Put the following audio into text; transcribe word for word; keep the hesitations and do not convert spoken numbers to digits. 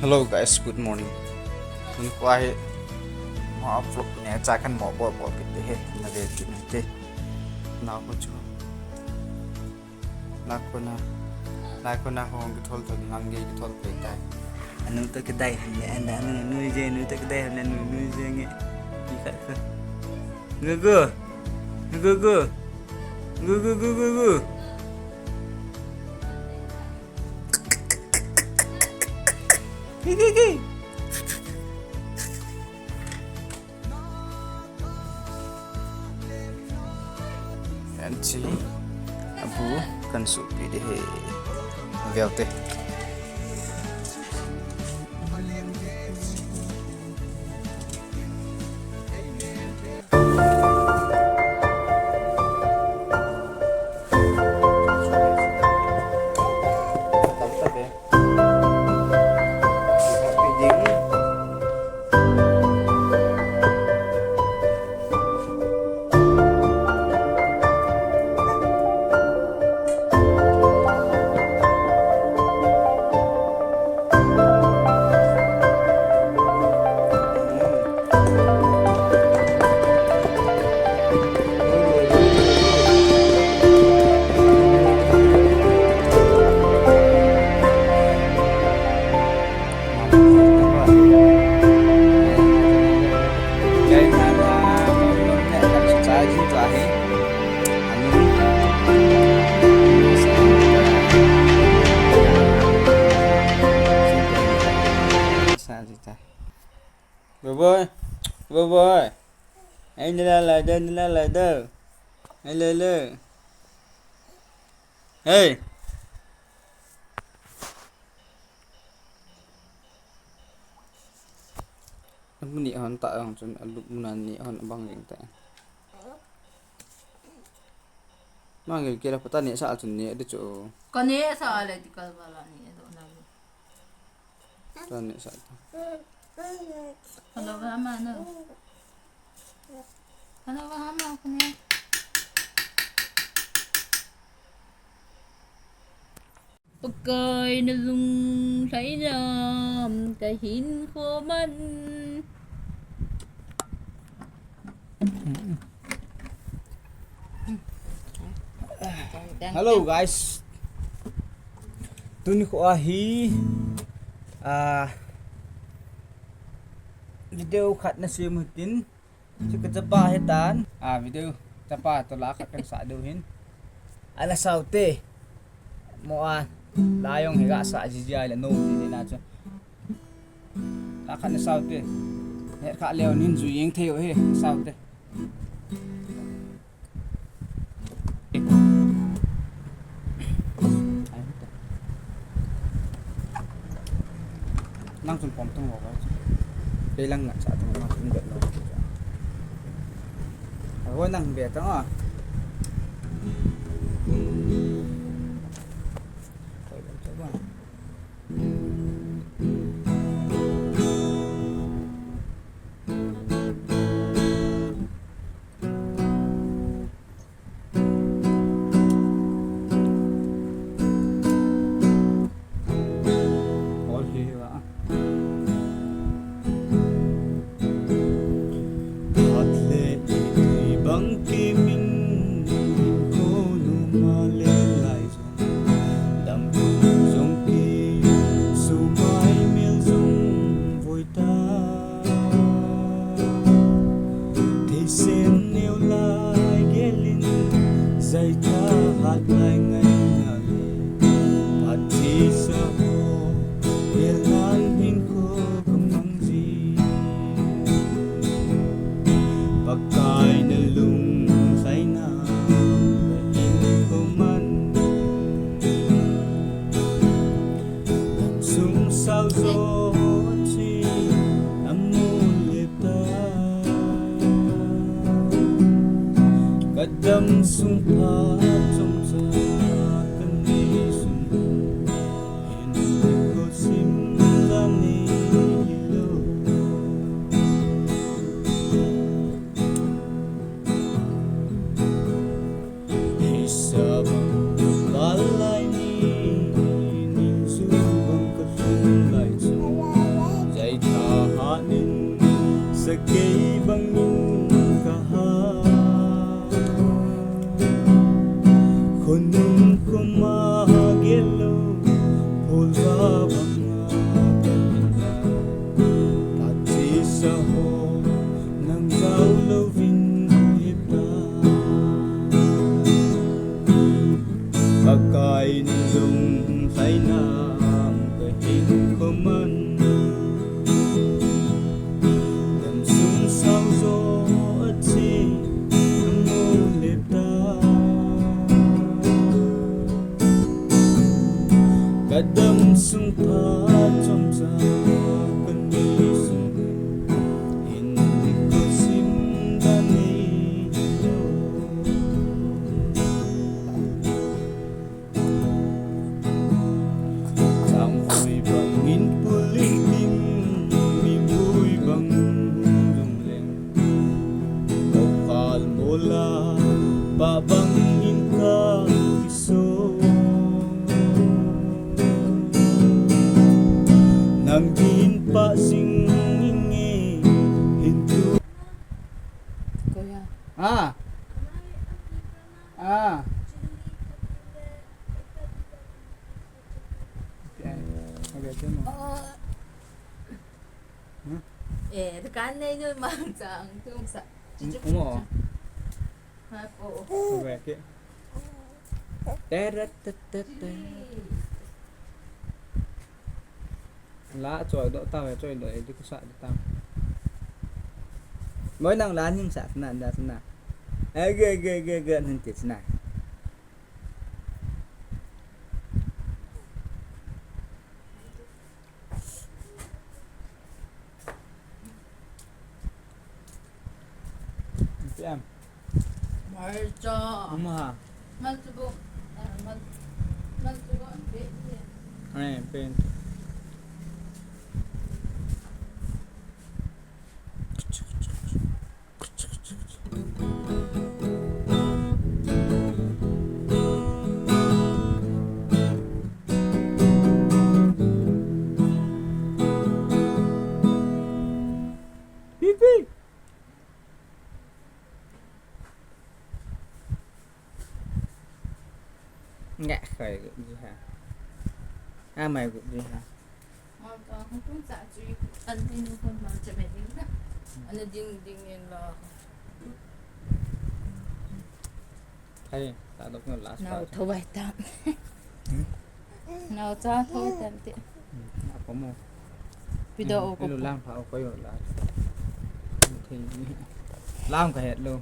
Hello guys, good morning. Tuni kho hi mo vlog ne cha kan mo bol bol kit te he, na ve kit te. Na ko chu. Na ko na, na ko na hong kithol thol, nang ge kithol pe tai. Anu to kadai ham le, anda anu nu je, nu to kadai ham le, nu nu je nge. Ni khat khat. Gu gu. Gu gu. Gu gu gu gu gu. Anchi, abu kan supi de he. Velte. Bye bye. Bye bye. Hey, nila lai da, nila lai da. Hey, le, le. Hey. Amu ni hon ta ang chun alup muna ni hon abang jing ta. Mangil kila pata ni sa chun ni adu chu. Ka ni sa le ti kal bala ni adu na. Ta ni sa ta. Hello, mama, no. Hello, mama, ka ni. Pakai na lunglhai nam ka hinkho man. Hello guys. Tuni kho ahi, ah, video khat na sem u tin. Chu ka chapa hi tan. A video chapa to la khat kan sa diu hin. Ala sau te. Mo a la jong hi ga sa ji ji a le no ti na chu. La khat na sau te. He kha leo nin ju yeng thei u hi sau te. Nang chun pom tung lo. Kei lang ngat sa tung ma tung det lo. Oi nang be tang a. Dam kum jong ki sumai mel jong voi ta. Thei sen neo lai gelin jai tha hat lai ngai na le. Phat thi sa ho el nan hin ko kum mang ji. Pakai na lunglhai na ka hinkho man. Lam sung sao jo chi amu le ta. Ka dam sung pha chom cha ka ni sung. Hin ko sim la ni lo. Hei sa bang ka lai ni, ning su bang ka sung lai chu. Lovin hita. Pakai nalung lainam kahin koman. Damsung sao jo achi kamu leta. Kadamsung pha chomcha kani sung. Hin nikosim dani. Changpui bangin puling ding, mipui bang lungleng. Mokhal mola, pa bangin kakiso. Nang din pa sing inge hintu. Kuya. Ah. Ah. Okay. Okay, demo. Hmm? Eh, tekan nei nu mang chang tung sa. Um, um, oh. Ha, oh. Okay, okay. Teret, tet, tet, tet. La choi do ta, choi do, eh, di kusa di ta. Moi nang la ning sa na, da sa na. Eh, ge, ge, ge, ge, ning ti sa na. Piam. Marcha. Uma. Malchugo. Ah, mal-, malchugo. Pe. Eh, pen. Pipi. Nge, khai gu ji ha. A mai gu ji ha. Malcha, hung tung sa chui, an tin hung malcha mai ding na. Ana ding ding in la. Hai, ta dok na last. Nau part. Thou vai ta. Hmm? Nau cha thou vai ta ti. Hmm, a ko mo. Video ko. Lang pha ko yo la. Thei ni. Lang ka het lo.